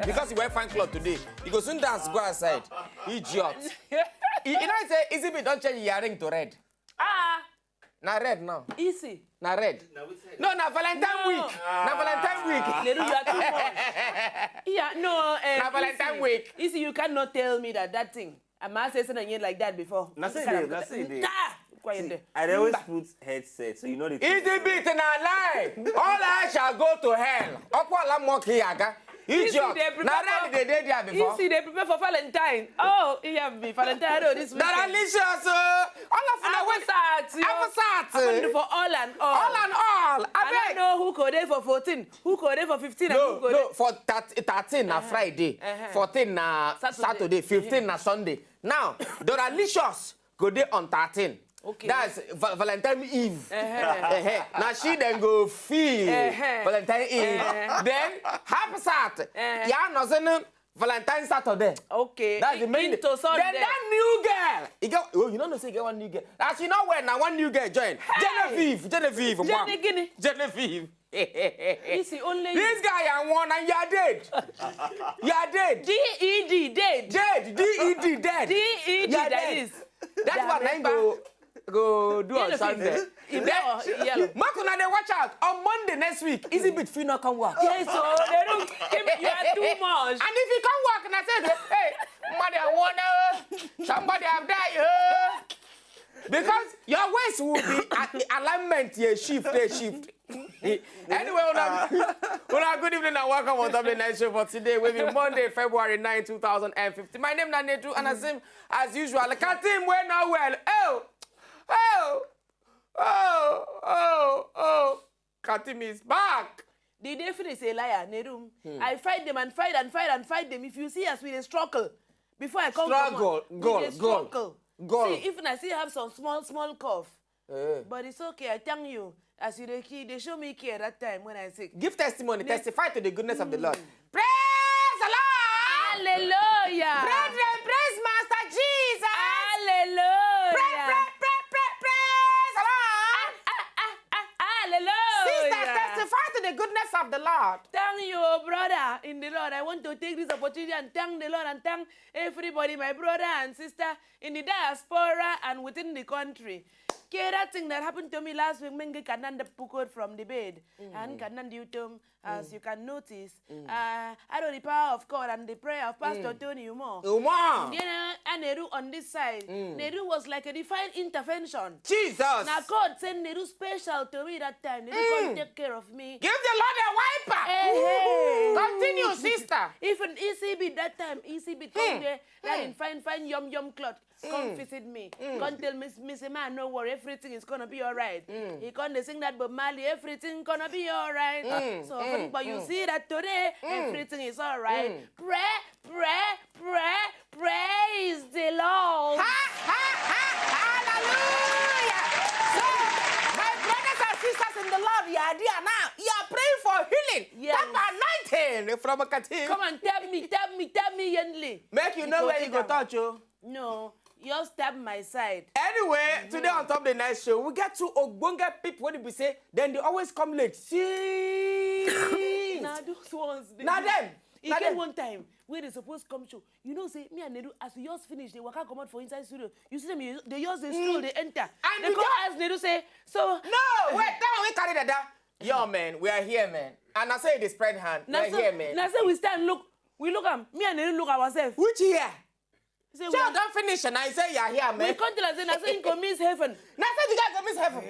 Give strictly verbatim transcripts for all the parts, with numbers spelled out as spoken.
Because you wear fine cloth today, you go soon dance go outside. Idiot. You, you know say Easy B don change earring to red. Ah, Na red now. Easy. Na red. No, na Valentine No. week. Na Valentine week. Nedu, you are too much. Yeah, no. Uh, Na Valentine Easy, week. Easy, you cannot tell me that that thing. I'm not saying something like that before. Na say dey, na say dey. Ah, quiet there. I dey always put headset, so you know the thing. Easy B na lie. All eyes shall go to hell. Ọkwa ala mmụọ ka ị aga. Easy, Idiot. dey prepare Na for- red dey dey there before. Easy, dey prepare for Valentine. Oh, yeah, be Valentine. Oh, this weekend. Daralicious o. All of una wait. Afusat. Afusat. Happened for all and all. All and all. I don't Abeg. Know who go there for fourteen, who go there for fifteen, and No, who go no, there. For thirteen na Friday, Uh-huh. fourteen na Saturday. Saturday, fifteen na Sunday. Now, Doralicious go dey on thirteen. Okay. That's Va- Valentine Eve. Uh-huh. Uh-huh. Na she dem go feel Uh-huh. Valentine Eve. Uh-huh. Then Hapsat, Uh-huh. ya nọzinụ Valentine Saturday. Okay. That's the main Into day. Sunday. Then that new girl, you get, oh, you know, say you get one new girl. As you know when na one new girl join. Genevieve, Genevieve. Jenny Guinea. Genevieve. It's only you. This guy I want and you are dead. You are dead. D E D, dead. Dead. D E D, dead. D E D, You are that dead. is. That's what Damn nine it, go go do on Yellow Sunday. fever. Yellow, yellow. Make una dey watch out on Monday next week. Easy Beat fit no come work. Yes, so they don't. You are too much. And if you come work, and I say, hey, somebody I wanna, somebody have died. Oh. Because your ways will be a- alignment, yeah, shift, they shift. Anyway, una, una good evening and welcome on top the night show for today. We be Monday, February nine, two thousand and fifty. My name is Nedu and as, as usual, Katim went not well. Oh, oh, oh, oh, oh. Katim is back. The day finish a liar, Nerum. I fight them and fight and fight and fight them. If you see us, we dey struggle. Before I come Struggle, comot, we girl, dey girl, struggle. girl. See, if I still have some small, small cough, Eh. but it's okay. I thank you. As you dey key, they show me care that time when I sick. Give testimony, Yes. Testify to the goodness of the Lord. Praise the Lord. Hallelujah. Brethren, praise Master Jesus. Hallelujah. Pray, pray, pray, pray, praise the Lord. Ah, ah, ah, ah, hallelujah. Sisters, testify to the goodness of the Lord. Thank you, oh brother, in the Lord. I want to take this opportunity and thank the Lord and thank everybody, my brother and sister in the diaspora and within the country. Okay, that thing that happened to me last week, Menge Kananda Pukot from the bed. And Kananda Yutom, as you can notice, uh, out of the power of God and the prayer of Pastor Tony Umo. Uma. You know, Aneru on this side, Neru was like a divine intervention. Jesus. Now God send Neru special to me that time. Neru come take care of me. Give the Lord a wiper. Hey, hey. Continue, sister. Even E C B that time, E C B come there, that in fine, fine, yum, yum cloth. Come visit me. Come tell me, me say, man, no worry, everything is gonna be all right. He come dey sing that Bob Marley, everything gonna be all right. So, but you see that today, everything is all right. Pray, pray, pray, praise the Lord. Ha, ha, ha, hallelujah. So, my brothers and sisters in the Lord, you are there now. You are praying for healing. Yes. Tap anointing from a Katim. Come and tell me, tell me, tell me, Yenli. Make you know where you go touch you. No, you stab my side. Anyway, today on top of the night show, we get two ogbonge people wey be say, then they always come late. See. Na those ones. Na them. E Na get them. One time wey they suppose come show. You know say me and Nedu, as we just finish, they waka comot for inside studio. You see them, you- they just dey stroll, they enter. And They you come just ask Nedu say, so No, wait, that one we carry that down. Yo, man, we are here, man. And I say they spread hand. We na are so, here, man. na so we stand look. We look am. Me and Nedu look ourselves. Which year? Say we, So are- don't finish and I say you are here, we man. come tell am say na so him go miss heaven. Now say the guy go miss heaven.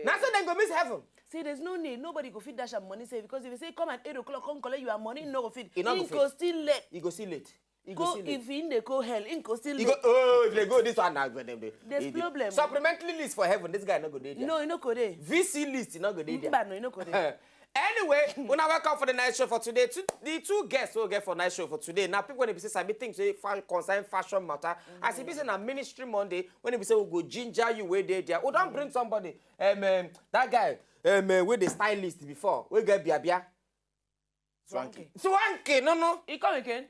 Now say they go miss heaven. Say there's no need. Nobody go fit dash am money say because if you say come at eight o'clock, come collect your money, no go fit. E no go Him go fit. Still late. You go see late. You go Go see late. If he dey go hell, him go still You late. Go, oh, if they go this one now, go them. There's problem. Supplementary list for heaven. This guy not go there. No, you no go there. V C list, you not go there. Mba, no, you no go there. Anyway, una welcome for the night show for today. Two, the two guests we get for night show for today. Now, people when they say sabi things, they fa- concern fashion matter. As if it's in a ministry Monday, when they say we go ginger you where they there. We don't bring somebody. Um, um, that guy, um, uh, with the stylist before, we get bia bia. Swanky. Swanky, no, no. He come again.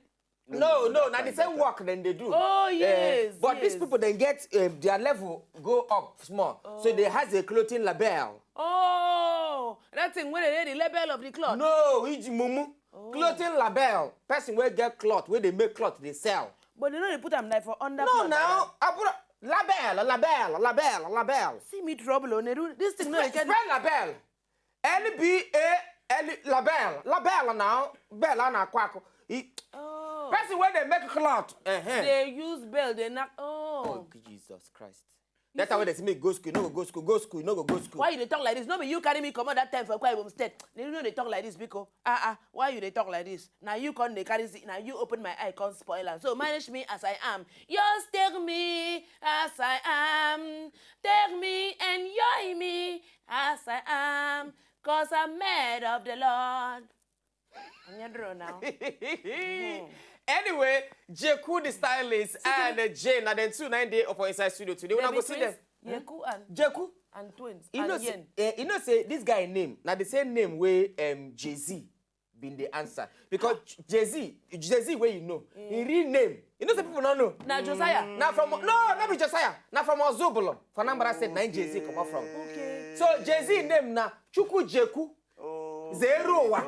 No, no, now the same work then they do. Oh, Eh, yes, but these yes. People then get um, their level go up small. So they has a clothing label. Oh, that thing where they the label of the cloth. No, it's mumu. Clothing label, person wey get cloth, wey dey make cloth dey sell. But they no dey put am like for under No, cloth like now, I put label, label, label, label. that. See me trouble, Oneru. This thing no dey get. Spell label. L B A L, label, label now. Bell and akwaku. E- Oh. Person wey dey make cloth. Uh-huh. They use bell, they knock. Oh. Oh, Jesus Christ. That's why they say me go school, no go go school, go school, no go go school. Why you dey talk like this? No be you carry me comot that time for Akwa Ibom State. You no dey talk like this, biko. Ah ah. Why you dey talk like this? Now you come dey carry, see, now you open my eye, come spoil am. So manage me as I am. Just take me as I am. Take me, enjoy me as I am. Cause I'm made of the Lord. Onyedro now. Anyway, Jeku the stylist and uh, Jane, na dem two na dey up for inside studio today. Una Baby go see them. twins, Yeku and, Jeku. And twins. You And know, say, Yen. eh, you know say this guy name, na the same name wey um, Jay-Z been the answer. Because Jay-Z, Jay-Z wey you know, him real name, you know say people no know. Na Josiah. Na from, no, no be Josiah. Na from Ozubulu. For Anambra State, na him Jay-Z comot from. Okay. So Jay-Z name na Chukwu Jeku. Zero wa.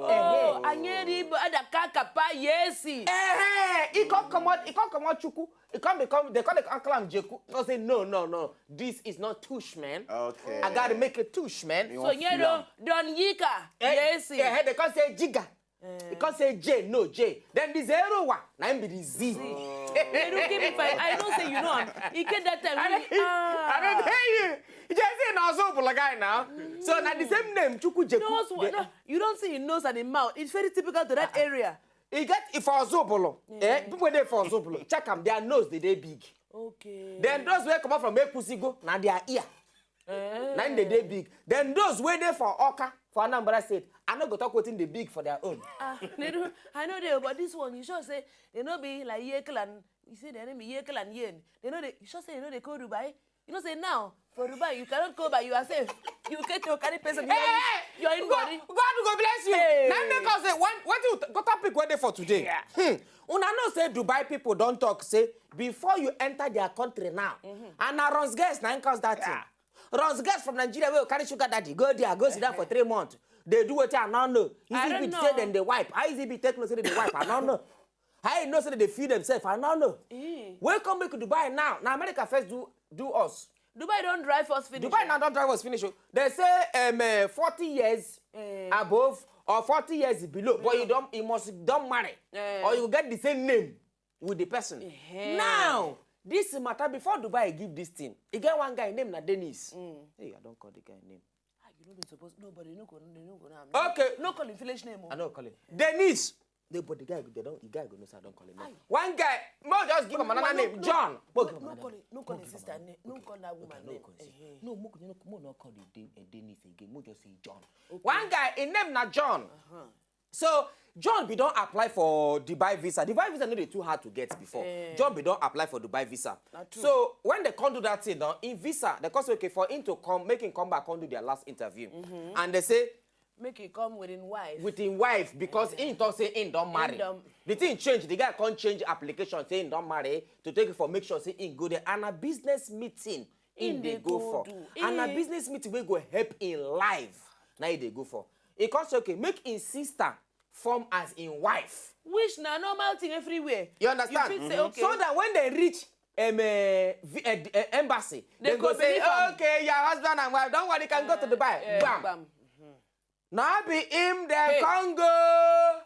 Oh, Anyeri Adakakapa, yes. Eh, he come comot, he come comot Chukwu. He come become, they call it Aklam Jeku. I say, no, no, no. This is not tush, man. Okay. I gotta make a tush, man. You So want Nyero, Don Yika, Eh, yes. eh, they come say Jiga. He come say J, no J. Then the zero one, na him be the Z. They don't give me five. I know say you know am. He get that time. I When don't, you, ah. I don't hear you. Jay-Z na Ozubulu guy now. So na the same name, Chukwu Jeku. Nose, They- no, you don't see his nose and his mouth. It's very typical to that area. E get if for Ozubulu, eh, people dey for Ozubulu, check am, their nose dey dey big. Okay. Then those wey comot from Ekusigo, na their ear. Eh. Na im dey dey big. Then those wey dey for Oka, for Anambra State, I no go talk wetin dey big for their own. Ah, they do. I know they, but this one, you sure say they no be like Yekel and, you say their name be Yekel and Yen. They know they, you sure say they know they call Dubai. You know say now for Dubai you cannot go by yourself. You get your carry person. You are, you are in God, body. God go bless you. Hey. Na im make us say one wetin we go topic wey dey for today. Hmm. Una know say Dubai people don talk say before you enter their country now, and na Rolls Royce na im cause that thing. Rolls Royce from Nigeria wey go carry sugar daddy go there, go sit down for three months. Dey do wetin I no know. I Is don't it know. Say dem dey wipe? How is it be take know say dem dey wipe? I no know. How you know say dem dey feed themselves? I no know. Eh. Wey come make Dubai now? Na America first do do us. Dubai don drive us finish. Dubai now don drive us finish. Oh. They say um, uh, forty years Eh. above or forty years below, but you don you must don marry Eh. or you get the same name with the person. Eh. Now this matter before Dubai give this thing, e get one guy name na Dennis. Hey, I don call the guy name. Ah, you no be suppose. Nobody no go, no go now. Okay. No call him village name. Oh. I no call him Dennis. No, but the guy, they don't, the guy go no say I don call him. Aye. One guy, mo just give him another No, name, no, John. No, Mo give him no another call name. him, no call him sister name. No call that Okay, woman no name. call him. Eh, eh. No, mo no mo no call the De- uh, Dennis again. Mo just say John. One guy, his name na John. So John be don apply for Dubai visa. Dubai visa no dey too hard to get before. Eh. John be don apply for Dubai visa. Na true. So when they come do that thing now, in visa, they come say okay for him to come, make him come back, come do their last interview, and they say Make he come with him wife. with him wife because he talk say he don marry. don- The thing change. The guy come change application say he don marry to take it for make sure say he go there and a business meeting he Him dey dey go go for do. and a Eh. business meeting wey go help him life na he dey go for. He come say okay make him sister form as him wife. Which na normal thing everywhere. You understand? You fit say okay. So that when they reach um, uh, v- uh, uh, embassy, They they go go say believe am. Okay, your husband and wife, don't worry, you can go to Dubai. Eh, Bam. bam. Now be him dem Hey. come go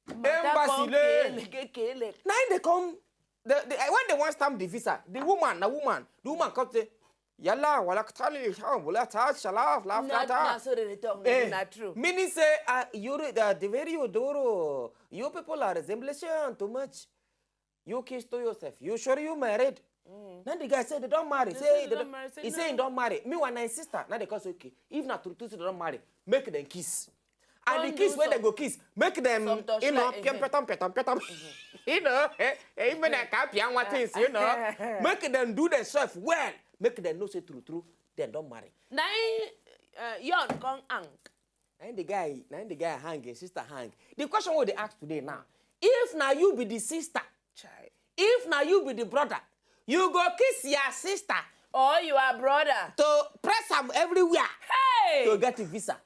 Matter embassy come le. kele, ke- kele. Now they come. The, the, when they want stamp the visa, the woman, the woman, the woman come say, yalla wala katali, wala ta shala, la Na, fata. Na so they dey talk. Eh, Na true. Meaning say, uh, you re- the, the very odoro, you people are resemblation too much. You kiss to yourself. You sure you married? Then the guy said they don't marry. They Say say they they don't, don't marry. Say he no. Say he don't marry. Meanwhile, na his sister. Now they call say okay. If na true, true say they don't marry, make them kiss. And Don't the kiss do when they some- go kiss, make them Some touch you know like, piam eh, petam petam petam. You know, eh, eh, even like happy and what things, you know, make them do themselves well. Make them know say true, true. They don't marry. Na him, uh, Yon come hang. And the guy, now the guy hang, his sister hang. The question what they ask today now, if now you be the sister, Chai. If na you be the brother, you go kiss your sister Or your brother. To press am everywhere Hey! To get a visa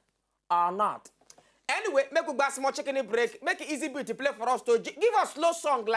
or not. Anyway, make we gba small chicken break, make Easy Beat play for us to gi- give us slow song like